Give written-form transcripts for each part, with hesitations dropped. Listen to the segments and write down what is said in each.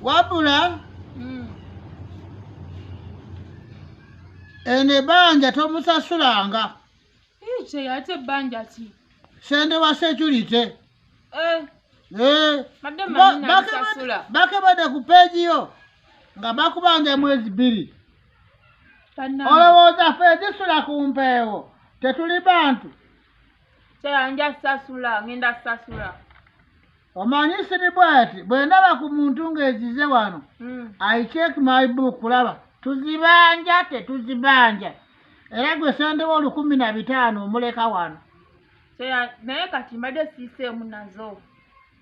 Wabula eno ebbanja tomusasulanga. Kyeya ate ebbanja ki? Sente wa security. Madde manyi nalisasula. Bakebadde ku peegi yo nga bakubanja mwezi 2. Olowooza ffe ezisula ku mpeewo tetuli bantu. Kyeya nja sasula, ngenda sasula. Omanyi siri bw'ati bwe ndaba ku muntu ng'ezize wano, I check my book kulaba tuzibanja tetuzibanja. Era gwe sente wo 15,000 omuleka wano. Kyeya naye kati mbadde siiseemu nazo.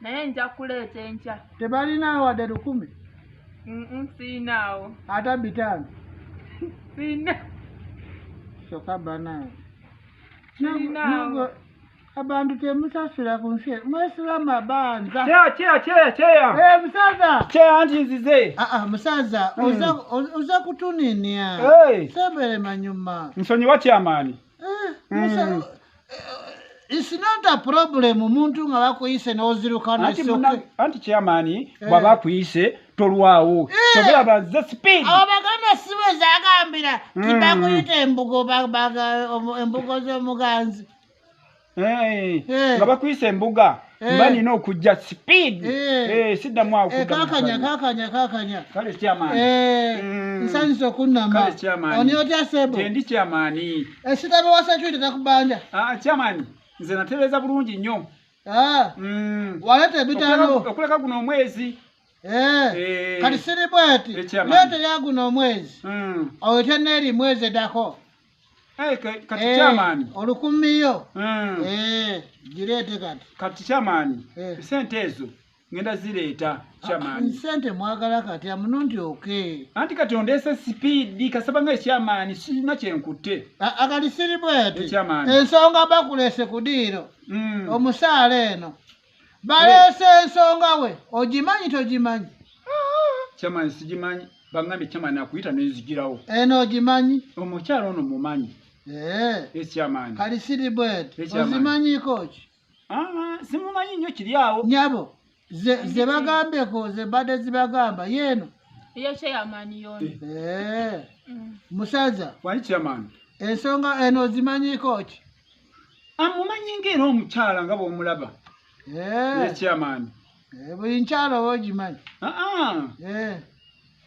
Naye nja kuleeta enkya. Tebalinawo wadde 1000? Siinaawo. Ate 5? Siina. Soka banaye. Siinaawo. Abantu temusasula ku nsi, mwesula mabanza. Kyeya. Musaza. Kyeya anti nzize. Musaza, oza kutunenia. Sembere manyuma. Nsonyiwa kyamaani. It's not a problem omuntu nga bakuyise n'oziruka n'esooke. Anti kyamaani bw'aba akuyise tolwawo. Kyogera banze speed. Abo baganda si bwe zaagambira nti bakuyita embugo, embugo z'omuganzi. Nga bakuyise embuga mba nina okujja speed. Siddamu awo kudda mu Kakanya, kakanya. Kale kyamaani. Nsanyuse okunnama. Kale kyamaani. Oni otya ssebo? Gye ndi kyamaani. Ekitabo wa security takubanja? Kyamaani, nze natereeza bulungi nnyo. Waleeta ebitaano. Okuleka guno omwezi. Kati siri bw'eti. Leeta erya guno omwezi. Oyite n'eri mwezi eddako. Kati kyamaani. 1000 yo. Gireete kati. Kati kyamaani. Sente ezo ngenda zireeta kyamaani. Sente mwagala kati amunundi okay. Anti kati ondeese sipiidi kasaba nga ekyamaani sirina kye nkutte. Akati siri bw'eti. Ekyamaani. Ensonga bakuleese ku ddiiro. Omusaala eno. Baleese ensonga we. Ogimanyi togimanyi? Kyamaani sigimanyi. Bangambye kyamaani akuyita nenzigirawo. Eno ogimanyi? Omukyala ono mumanyi. Ekyamaani. Kali siri bw'eti. Ekyamaani. Ozimanyiiko ki? Simumanyi nnyo kiri awo. Nnyabo, ze bagambyeko, ze mbadde zibagamba, yeeno. Eyo kyeyamaani yono. Musaza. Wali kyamaani. Ensonga eno ozimanyiiko ki? Amumanyi ng'era omukyala nga bw'omulaba. Ekyamaani. Buli nkyala oba ogimanyi?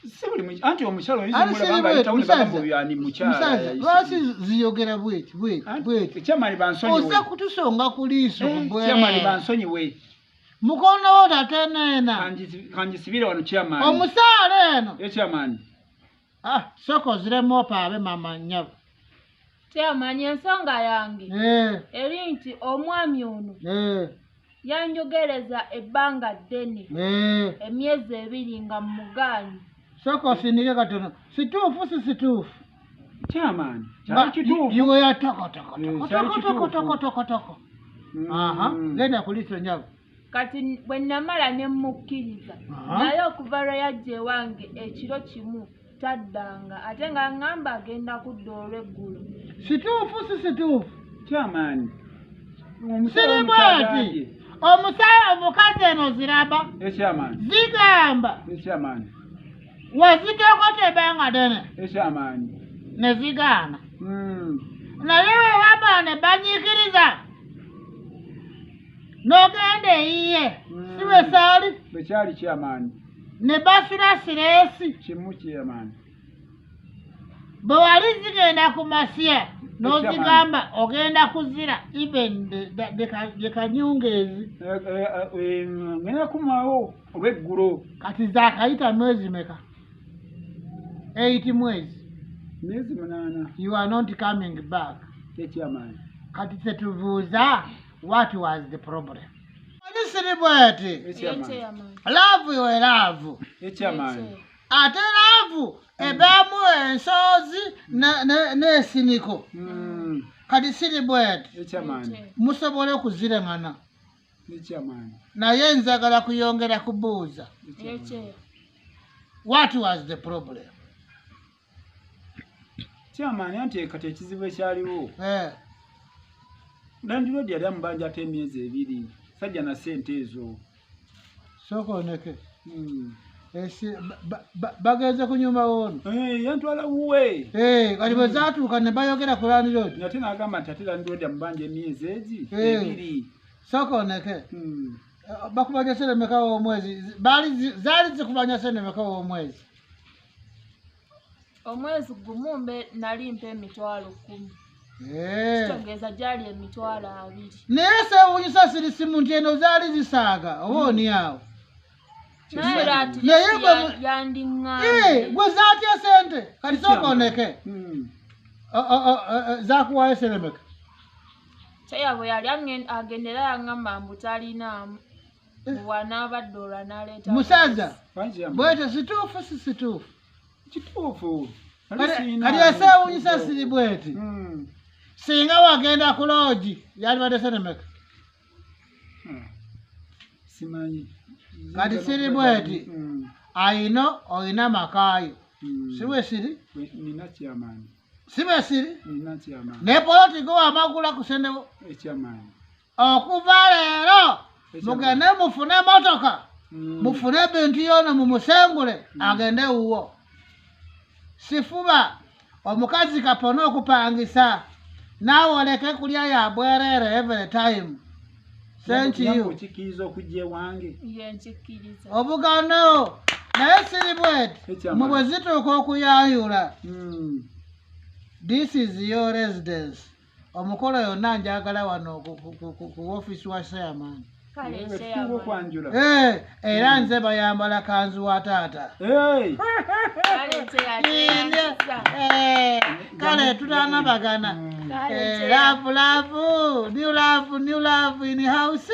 Si buli anti omukyala oyinza Anti omulaba siri nga ayitawo ne bweti, bagamba musaza. oyo ani mukyala. Musaza, lwaki ziyogera bweti, bweti, bweti? Kyamaani bansonyiwe. Ozza kutusonga ku liiso ku bwereere. Kyamaani bansonyiwe. Mukono wo tateneena. Kangisibire wano kyamaani. Omusaala eno. Ekyamaani. Sooka oziremu opaabe mama nnyabo. Kyamaani ensonga yange. Eri nti omwami ono. Yanjogereza ebbanga ddene. Emyezi 2 nga mmugaanyi. Sooka osindike katono. Situufu si situufu? Kyamaani. Kyali kituufu. Iwe ya toko, toko, toko, Kyali toko, kituufu. toko, toko, toko. Genda ku liiso nnyabo. Kati bwe namala ne mmukkiriza. Naye okuva lwe yajja ewange ekiro kimu taddanga ate nga ŋŋamba agenda kudda olw'eggulo. Situufu si situufu? Kyamaani. Siri bw'ati. Omusawo omukazi eno ziraba. Ekyamaani. Zigamba. Ekyamaani. Wazitokota ebbanga ddene. Ekyamaani. Ne zigaana. Naye bwe bamala ne banyiikiriza. N'ogenda eyiye. Si bwe saali? Bwe kyali kyamaani. Ne basula sireesi. Kimu kyamaani. Bwe wali zigenda ku masya, n'ozigamba ogenda kuzira even the kanyungeezi. Ngenda kumawo olw'eggulo. Kati zaakayita mwezi meka? 8 mwezi. Myezi 8. You are not coming back. Ekyamaani. Kati tetubuuza what was the problem? Siri bw'eti. Ekyamaani. Love yo love. Ekyamaani. Ate love ebaamu ensozi n'ensiniko. Kati siri bw'eti. Ekyamaani. Musobole okuzirengana. Ekyamaani. Naye nzagala kuyongera kubuuza. Ekyamaani. What was the problem? Kyamaani anti kati ekizibu ekyaliwo. Landlord yali amubanja ate emyezi 2. Sajja na ssente ezo. Sooka oneke. Bagenze ku nyumba wono. Yantwala wuwe. Kati bwe zaatuuka ne bayogera ku landlord. Ate n'agamba nti ate landlord amubanja emyezi egi ebiri. Sooka oneke. Bakubanja sente mmeka w'omwezi? Zaali zikubanja sente mmeka w'omwezi? Omwezi gumu nali mpa 10,000. Kitegeeza gyali 20,000. Naye seewuunyisa siri simu nti eno zaali zisaaga oba oni awo. Naye yandiŋŋambye. Gwe zaatya sente kati sooka oneke. Zaakuwaayo sente mmeka? Kyeya bwe yali agendera yaŋŋamba mbu talinaamu. Bw'anaabadde olwo analeeta. Musajja bwetyo situufu si situufu? Kituufu. Kati eseewuunyisa siri bweti. Singa wagenda ku loogi yalibadde sente mmeka? Simanyi. Kati siri bweti ayino olina makaayo. Si bwe siri? Nina kyamaanyi. Si bwe siri? Nina kyamaanyi. Ne poloti gwe wamagula ku sendewo. Ekyamaanyi. Okuva leero mugende mufune emotoka, mufune ebintu yono mumusengule agende wuwo. Sifuba omukazi kapona okupangisa naawe oleke kulya ya bwereere every time. Thank you. Okikkiriza okujja ewange? Ye nkikkiriza. Obugano naye siri bweti mwe bwe zituuka okuyayula. This is your residence. Omukolo yonna njagala wano ku office wa chairman. Era nze bayambala kanzu wa taata. Kale tutanabagana. Love, love, new love, new love in house.